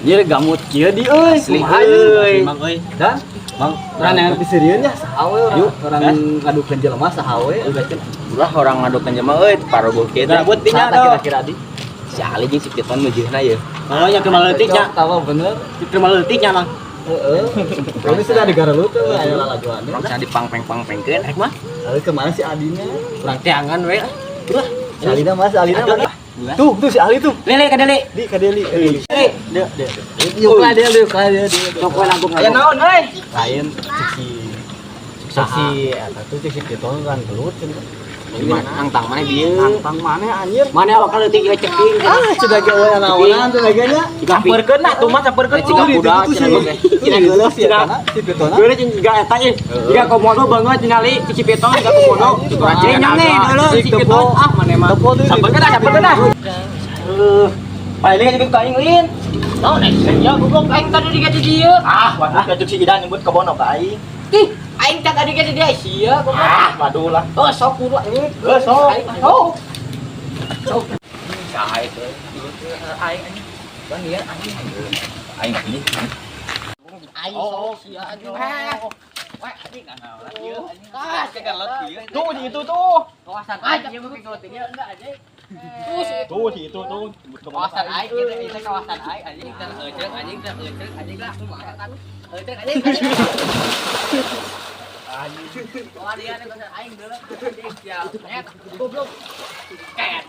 Ieu gamut kieu di euy. Asli, Kumaha ieu? euy. Mang euy. Dan Mang, urang yang pisirieun ya saha we urang. Yuk, Urang ngadukeun jelema saha we. Ulah orang ngadukeun jelema euy, parogoh kieu teh. Gabut dinya Saha tuh. kira-kira di? Si Ali jeung si Piton meujeuhna ye. Oh, yang ke leutik nya. Tahu bener. Ke leutik nya, Mang. Heeh. Ini sudah di Garut tuh aya lalajoannya. Urang cenah dipangpeng-pangpengkeun rek mah. Lalu kemana si Adina? Urang teangan we. Ulah. Si Alina mas, si Alina mana? Tuh, tuh si Ali tuh. Lele ka dele. Di kadeli. Lele. Dia, dia. Yuk lah dia, yuk lah dia, dia. Sok we nanggung. Aya naon euy? Lain cek si cek si eta tuh cek si Piton kan gelut cenah. Nangtang mana bieu? Nangtang mana anjir? Mana awak leutik ieu ceking. Ah, sudah ge eueuh naonan tuh lagi nya. Sampeurkeun lah tuh mah sampeurkeun. Ciga kuda cenah ge. Cina geuleuh si eta na, si Pitona. Geuleuh jeung jiga eta ih. Jiga komodo banget tingali si Piton jiga komodo. Jadi nyame geuleuh si Piton ah mana mah. Tepo tuh. Sampeurkeun ah, sampeurkeun ah. Heuh. Paling juga ka aing lain. Naon aing ya goblok aing tadi digaji dieu. Ah, waduh gajuk si Idan nyebut kebono ka aing. Ih, aing tadi digaji dia sia goblok. Ah, waduh lah. Oh, sok kudu anjing. Eh, sok. Oh. Saha itu? Aing anjing. Bang ieu anjing. Aing ini. Aing sok sia anjing. Wah, anjing anaon ieu anjing. Ah, Kegalot kieu. Tuh si itu tuh. Kawasan aing ieu mah kegalot ieu enggak anjing. Tuh si Tuh si itu tuh nyebut kebono. kawasan aing ieu teh kawasan aing anjing teh euceuk anjing teh euceuk anjing lah kumaha kan. Euceuk anjing. Anjing. Kawasan aing geuleuh anjing sia. Goblok. Ket.